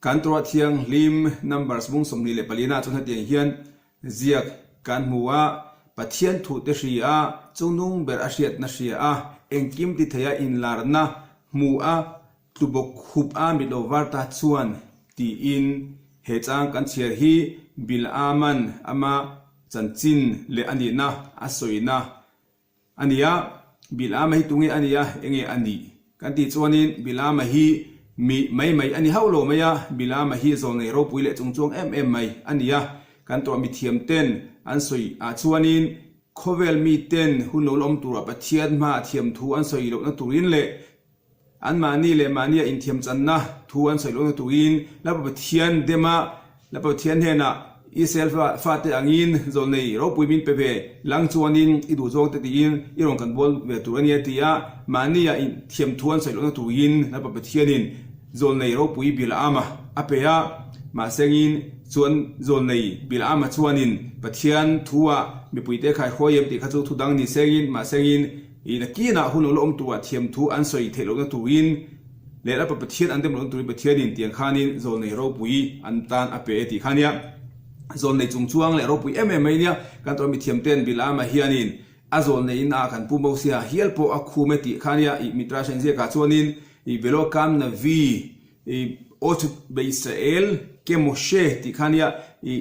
Kan Torah Thianghlim Numbers bung 24 nah chuan hetiang hian ziak kan hmu a, Pathian thute hria, chungnung ber a hriatna hria a, engkim ti theia inlarna hmu a, tlubawk khup a mit lo var ta chuan tiin he chang kan chhiar hi Bil'aman ama chanchin leh a nihna a sawina A ni a, Bil'ama hi tunge a nia, enge a nih? Kan tih chuanin Bil'ama hi mi mai mai a ni hauh lo mai a, Bil'ama hi zawlnei ropui leh chungchuang em em mai a ni a. Kan tawh mithiam ten an sawi ah chuanin khawvel mi ten hun lo la awm turah Pathian hmaah thiam thu an sawi lohna turin leh Anmahni leh mahnia inthiamchanna thu an sawi lohna turin Lapa Pathian dema Lapa Pathian hnenah Israel fate angin zawlnei ropui min pe ve lang chuanin i duh zawngte tiin i rawn kan bual ve tur a nia ti a, mahnia inthiam thu an sawi lohna turin Lapa Pathianin zawlnei ropui Bilaama a pe a, mahsengin chuan zawlnei Bilaama chuanin Pathian thua mipuite khaihruai em tih kha chu thu dang ni sengin mahsengin I nakinah hun lo la awm turah thiamthu an sawi theih lohna turin leh Lalpa Pathian an dem lohna turin Pathianin tiang khanin zawlnei ropui an tan a pe e tih kha nia. Zawlnei chungchuang leh ropui em em mai nia kan tawh mithiamten Bilaama hianin a zawlneiin a kan pu Mosia hial pawh a khum e tih kha nia i Midrash a inziakah chuanin i Velo Kam Navi i Oth Be Israel ke Moshe tih kha nia i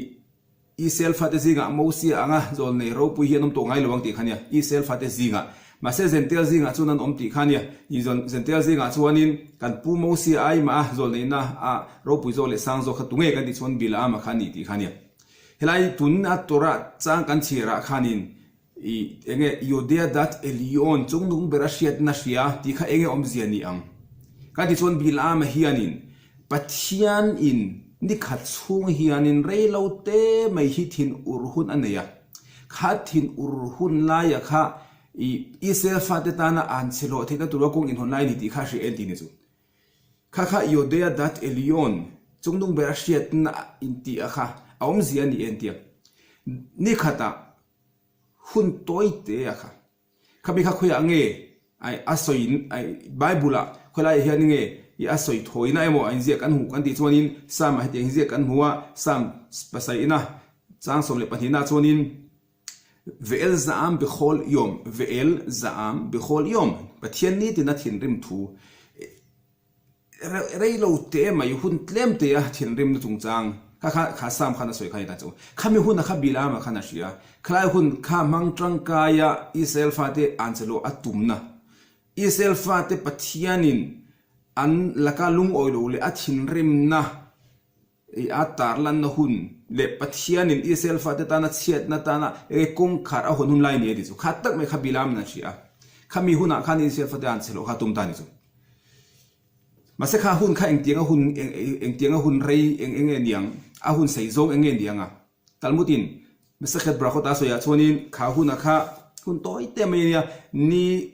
Israel fate zingah Mosia anga zawlnei ropui hi an awm tawh ngai lo ang tih kha nia, Israel fate zingah. Mahse Zentail zingah chuan an awm tih kha nia. Zentail zingah chuanin kan pu Mosia ai mah a zawlneihna a ropui zawk leh sang zawk kha tunge kan tih chuan Bilaama kha a ni tih kha nia. Helai tun a Torah chang kan chhiarah khanin I enge Yodea dat Elyon chungnung ber a hriatna hria tih kha enge awmzia ni ang? Ka ti chuan Bilaama hianin Pathian in ni khat chhung hianin rei lo te mai hi thin ur hun a nei a. Kha thin ur hun laia kha i Israel fate tana an chhe hlawh theihna tura kawng inhawn lai a ni tih kha a hria en tih ni chu. Kha kha Yodea dat Elyon chungnung ber a hriatna intih a kha a awmzia a ni en tih a. Ni khatah Hun tawi te a kha. Khami kha khawiah nge ai a sawi ai Bible ah khawilaiah hian nge i a sawi thawina emaw a inziak kan hmuh kan tih chuanin Psalm ah hetiang hi ziak kan hmu a, Psalm pasarihna chang 12 ah chuanin Ve'el za'am bikhol yom, Ve'el za'am bikhol yom, Pathian nitin a thinrim thu. Rei lo te mai hun tlem te a thinrimna chungchang kha kha kha Sam khan a sawi kha ni ta chu. Khami hun a kha Bilaama khan a hria. Khalai hun kha hmang tangkaia Israel fate an che luah a tumna. Israel fate Pathianin an laka lungawi lo leh a thinrimna I a tarlanna hun leh Pathianin Israel fate tana chhiatna tana enge kawngkhar a hawn hun lai ni a ti chu. Kha tak mai kha Bilamin a hria a. Khami hunah khan Israel fate an chhe loh kha tum ta a ni chu. Mahse kha hun kha engtianga hun engtianga hun rei eng enge niang, a hun sei zawng enge niang a. Talmudin Masakhet Brakhot a sawiah chuanin kha huna kha hun tawi te mai a nia, ni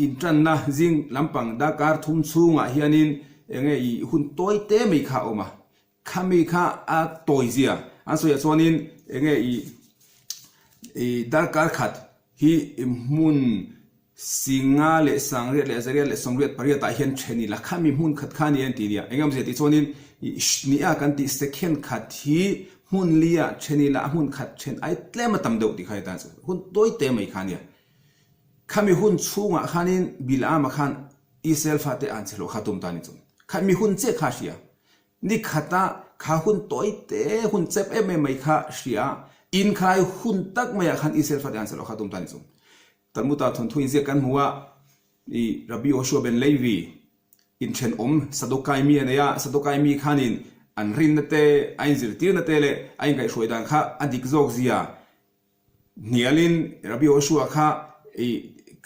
Inṭanna zing lampang darkar thum chhungah hianin enge i hun tawi te mai kha a awm a, khami kha a tawi zia an sawiah chuanin enge i i darkar khat hi hmun singa leh sangriat leh zariat leh sawmriat pariatah hian then ila khami hmun khat kha a ni a ti nia. Enge awmzia tih chuanin i hnia kan tih second khat hi hmun lia then ila a hmun khat then ai tlem a tam deuh tih kha heta hun tawi te mai kha a nia. Khami hun chhungah khanin Bilaama khan Israel fate an che hlawh kha tum ta ni chu. Khami hun chiah kha a hria. Ni khata kha hun tawi te, hun chep em em mai kha hria. In khalai hun tak maiah khan Israel fate an che hlawh kha tum ta ni chu. Talmuta thawnthu inziak kan hmu a, i Rabbi Yoshua ben Levi inthenawm Sadukai mi a nei a, Sadukai mi khanin an rinna te, a inzirtirna te leh a inkaihhruai dan kha a dik zawk zia Hnialin Rabbi Joshua kha i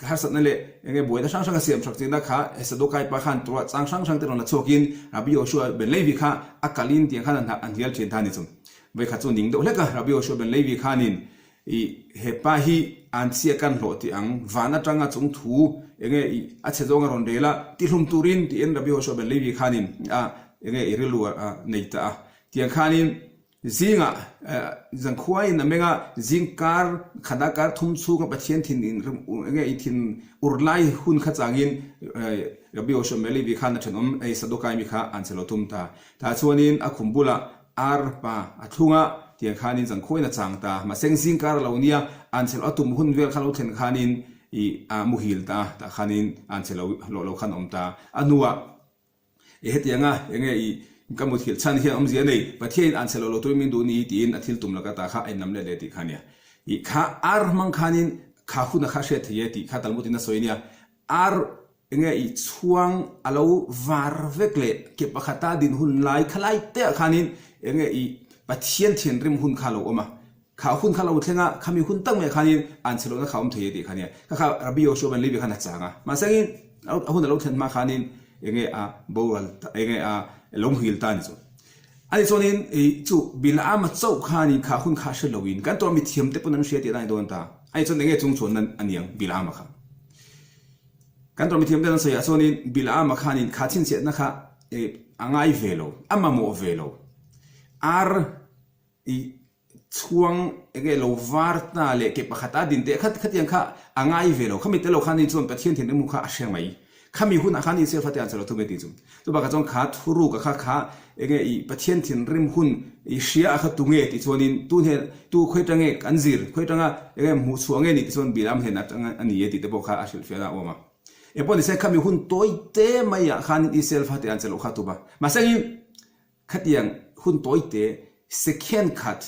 harsatna leh enge buaina hrang hrang a siam sak china kha Sadukai pa khan Torah chang hrang hrang te rawn la chhuakin Rabbi Joshua ben Levi kha a kalin tiang khan a hnial thin ta a ni chu. Vawikhat chu ning deuh hlek a, Rabbi Joshua ben Levi khanin i he pa hi an chhia kan hlawh tih ang, van atanga chung thu enge i a chhe zawng a rawn rel a, tihlum turin tiin Rabbi Joshua ben Levi khanin a enge i rilru a nei ta a. Tiang khanin. Zingah zangkhuain a meng a, zing kar khata kar thum chhunga Pathian thin in enge i thin ur lai hun kha changin Rabbi Yoshua ben Levi khan a thenawm ei Sadukai mi kha an che lo tum ta. Tah chuanin a khum bulah ar pa a thlung a, tiang khanin zangkhuain a chang ta. Mahse zing kar a lo nia, an che lo a tum hun vel kha lo thlen khanin i a muhil ta a, tah khanin an che lo hlawh lo khan a awm ta. A hnuah I hetianga enge i ka muthilh chhan hian awmzia a nei, Pathianin an chhe lo lo turin min duh ni tiin a thil tum laka ta kha a inlam let leh tih kha a nia. I kha ar hmang khanin kha huna kha hriat thei e tih kha Talmud in a sawi a nia. Ar enge i chhuang a lo var vek leh ke pakhata din hun lai khalai te ah khanin enge i Pathian thianrim hun kha a lo awm a. Kha hun kha lo thleng a, khami hun tak mai khanin an chhe lohna kha awm thei e tih kha nia. Kha kha Rabbi Yoshua ben Levi khan a chang a. Mahse angin a hun a lo thlen hma khanin enge a boral ta, enge a lo muhil ta a ni chu. Ani chuanin i chu Bilaama chauh khanin kha hun kha hre loin kan tawh mithiam te pawn an hria tih a ni dawn ta. Ani chuan enge chung chuan nan a niang Bilaama kha. Kan tawh mithiam ten an sawi ah chuanin Bilaama khanin kha chhinchhiatna kha a ngai ve lo, a mamawh ve lo. Ar I chhuang enge lo var ta leh ke pakhat a din teh khat khatiang kha a ngai ve lo. Khami tel lo khan ni chuan Pathian thinrim hu kha a hre mai. Khami hunah khan Israel fate an che lo thung e tih chu. Chubakah chuan kha thuruk a kha kha enge i Pathian thinrim hun i hria a kha tu nge tih chuanin tu hnen tu khawi tang nge kan zir khawi tanga enge hmuh chhuah nge ni tih chuan Bilam hnen atang a ni e tih te pawh kha a hrilhfiahna a awm a. Engpawh nise khami hun tawi te mai ah khanin Israel fate an che loh kha a tup a. Mahse engin Khatiang hun tawite second khat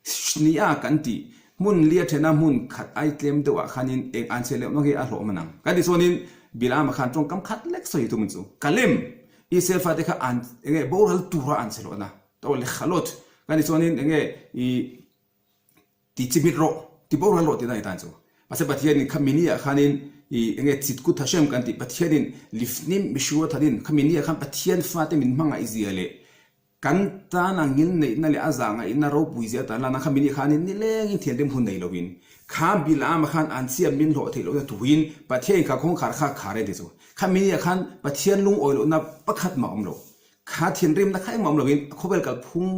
hnia kan tih hmun lia thena hmun khat ai tlem deuh ah khanin eng an che leh mawnghi a hlawh hman ang. Kan tih chuanin Bilaama khan tawngkam khat lek sawi tum chu Kalem Israel fate kha an enge boral tura an che hlawhna to lekhalawt kan tih chuanin enge i Ti chimit rawh, ti boral rawh tihna a ni tan chu. Mahse Pathianin kha mini ah khanin i enge Chitkut Hashem kan tih Pathianin Lifnim Mishua thanin kha mini ah khan Pathian fate min hmangaih zia leh kan tana ngil neihna leh a zah ngaihna ropui zia atan lana kha mini khanin nilengin thianrim hun nei lovin kha Bilaama khan an chiam min hlawh theih lohna tuin Pathianin kha kawngkhar kha khar e ti chu. Kha mini ah khan Pathian lungawi lohna pakhat mah awm lo. Kha thianrimna kha engmah awm lovin khawvel kalphung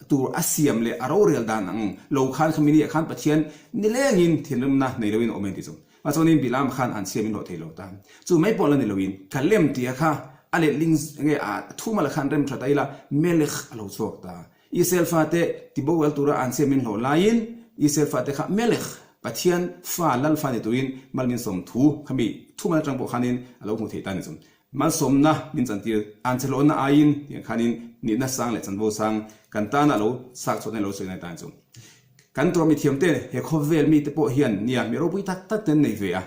tur a siam leh a rorel dan ang lo khan khami ni ah khan Pathian nilengin thinrimna nei loin a awm em tih chu. Mah chuanin Bilam khan an siam in hlawh thei lo ta. Chu mai pawh la ni loin ka lem tia kha a letling nge a thuma la khan rem tha ta ila Melech a lo chhuak ta. Israel fate tiboral tura an siam in hlawh laiin Israel fate kha Melech, Pathian fa, Lal fa ni turin malmin sawm thu khami thuma atang pawh khanin a lo hmuh theih ta ni chu. Malsawmna min chantir an che hlawhna aiin tiang khanin nihna sang leh chanvo sang kan tana lo sak chhuahna lo sawi ngai tan chu. Kan tura mithiamte he khawvel mite pawh hian nia mi ropui tak tak te an nei ve a.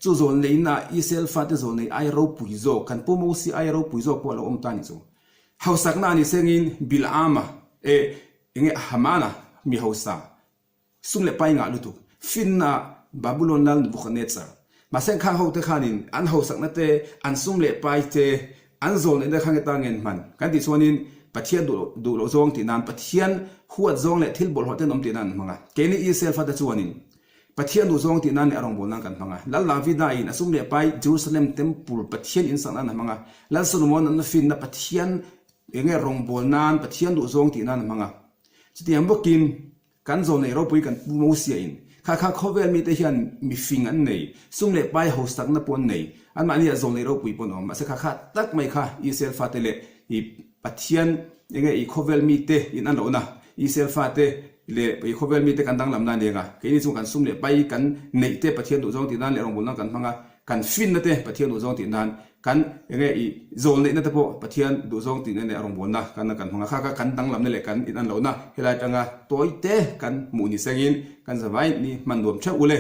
Chu zawl neihna Israel fate zawl nei aia ropui zawk kan Pu Mosi aia ropui zawk pawh a lo awm ta ni chu. Hausakna a ni sengin Bil'ama e enge Hamana mi hausa Sum leh pai ngah lutuk. Finna Babulon lal Nebuchadnezzar. Mahse khang hote khanin an hausakna te, an sum leh pai te, an zawlneihna kha nge ta ngen hman kan tih chuanin Pathian duh duh loh zawng tih nan Pathian huat zawng leh thil bawlhhlawh ten awm tih nan an hmang a. Keini Israel fate chuanin Pathian duh zawng tih nan leh a rawngbâwl nan kan hmang a. Lal Davida in a sum leh pai Jerusalem Temple Pathian in sak nan a hmang a. Lal Solomon an finna Pathian enge rawngbâwl nan Pathian duh zawng tih nan a hmang a. Chutiang bawkin Kan zawlneih ropui kan pu Mosia in kha kha khawvel mite hian mifing an nei, sum leh pai hausakna pawh an nei, anmahni ah zawlneih ropui pawh an awm, mahse kha kha tak mai kha Israel fate leh i Pathian enge i khawvel mite in an lohna, Israel fate leh i khawvel mite kan danglamna a ni anga, keini chu kan sum leh pai kan neih te Pathian duhzawng tih nan leh rawngbawlna nan kan hmang a, kan finna te Pathian duhzawng tih nan Kan enge i zawlneihna te pawh Pathian duhzawng tihna leh a rawngbawlna kan kan hmang a, kha kha kan danglamna leh kan inanlohna helai atanga tawite kan hmuh ni sengin kan zavai ni hman nuam theuh ule.